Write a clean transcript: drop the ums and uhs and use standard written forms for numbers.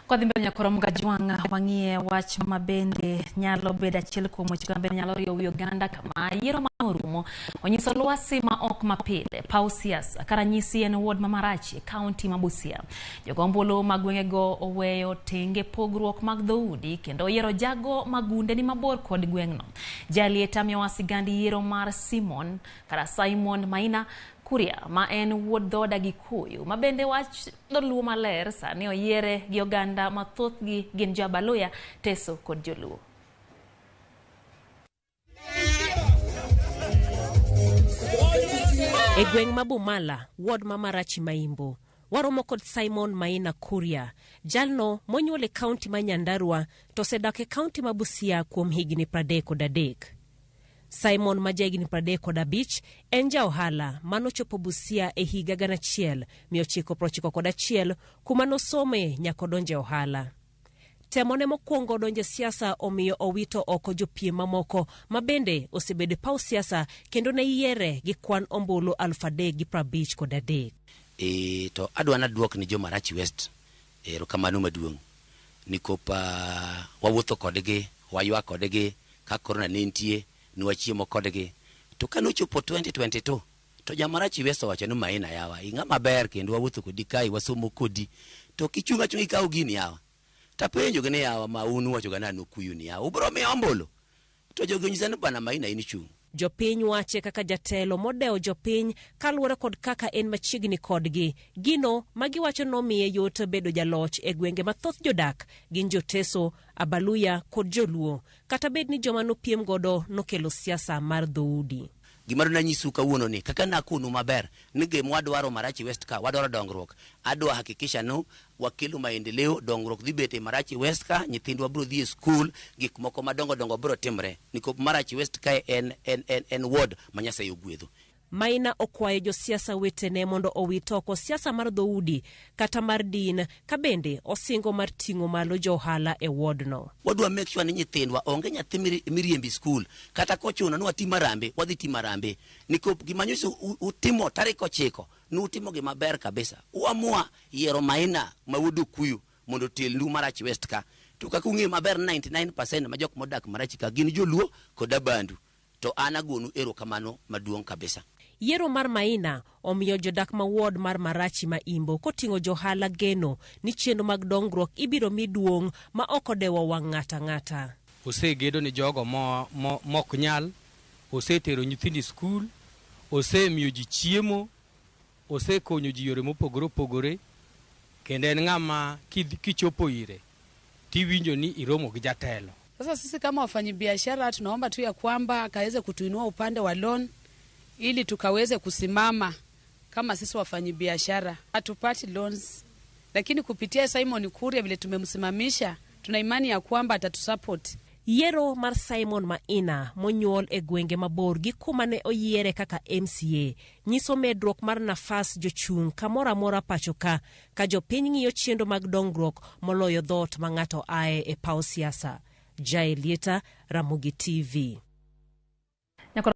Kwadhi mbele nyakoro Mgajwang' wang'iye wach ma bende nyalo bedo achiel kuom weche ma bende nyalo riwo wi oganda kama yiero ma orumo onyiso lwasi ma ok mapile paw siasa ka ranyisi en ward ma Marachi e kaunti ma Busia. Jogo ombulu mag gwengego oweyo tenge pogruok mag dhoudi kendo oyiero jago ma gunde ni mabor kod gweng'no. Jalieta miyowa sigand yiero mar Simon kata Simon Maina Kuria ma en wuod dhood Agikuyu ma bende wach dholuo maler sani oyiere gi oganda ma thothgi gin jo Abaluya, Teso kod Joluo. E gweng' ma Bumala, ward ma Marachi Maimbo, waromo kod Simon Maina Kuria, jalno monyuol e kaunti ma Nyandarua to osedak e kaunti ma Busia kuom higni 33. Simon ma jahigni 35 en ja ohala manochopo Busia e higa 1991 kuma nosome nyaka odonjo e ohala. Temone mokwongo donjo e siasa omiyo owito oko jopiem mamoko ma bende osebedo e paw siasa kendo ne yiere gi kwan ombulu 3,053. E, to adwa naduok ni jo Marachi West erokamano maduong' nikop wawuotho kodgi, waywak kodgi ka corona ne nitie, nwachiemo kodgi. To ka nochopo 2022 to Jamarachi West owacho ni Maina yawa, ing'ama ber kendo wawuotho kodi kae, wasomo kodi. To kichung' achung'a ikawo gini yawa. Tapenjo gi ni yawa ma un uwacho ga ni an okuyu ni yawa, ubiro miya ombulu? To jogi onyisa ni bwana Maina in chung'. Jopiny wache kaka jatelo modewo jopiny kaluwore kod kaka en machiegni kodgi. Gino ma giwacho nomiye yot bedo jaloch e gwenge ma thoth jodak gin Joteso, Abaluya kod Joluo. Kata bed ni joma nopiem godo nokelo siasa mar dhoudi. Gima nanyisu kawuono ni kaka nakonu maber ni gima wadwaro Marachi West ka wadwaro dongruok. Adwa hakikisha no wakelo maendeleo, dongruok dhi bet e Marachi West ka, nyithindwa biro dhi e skul, gik moko madongo dongo biro timre. Nikop Marachi West kae en ward ma Nyasaye ogwedho. Maina okwayo josiasa wetene mondo owit oko siasa mar dhoudi kata mar din ka bende osingo mar ting'o malo jo ohala e wodno. Wadwa make sure ni nyithindwa onge nyathi miriembi skul kata kochuno ni watim harambee, wadhi timo harambee. Nikop gima nyocha utimo tarik 9 nutimo gima ber kabisa. Uamua yiero Maina ma wuod Okuyu mondo otelnu Marachi West ka. To kaka ung'eyo maber 99% ma jok modak Marachi ka gin joluo kod Abandu. To an agonu erokamano maduong' kabisa. Yiero mar Maina omiyo jodak ma ward mar Marachi ma Imbo koting'o johala geno ni chenro mag dongruok ibiro mi duong' ma ok odewo wang' ng'ato ang'ata. Osegedo ni jogo mok nyal, osetero nyithindo e skul, osemiyo ji chiemo, osekonyo ji yore mopogore opogore, kendo en ng'ama kichopo ire tiwinjo ni iromo gi jatelo. Sasa sisi kama wafanyabiashara tunaomba tu ya kwamba akaweze kutuinua upande wa loan ili tukaweze kusimama kama sisi wafanyabiashara. Hatupati loans, lakini kupitia Simon Kuria vile tumemsimamisha, tuna imani ya kwamba atatusupport. Yiero mar Simon Maina monyuol e gwenge mabor gi kuma ne oyiere kaka MCA nyiso medruok mar nafas jochung' kamoro amora pacho ka ka jopiny ng'iyo chenro mag dongruok moloyo dhoot ma ng'ato ae e paw siasa. Jael Lieta, Ramogi TV.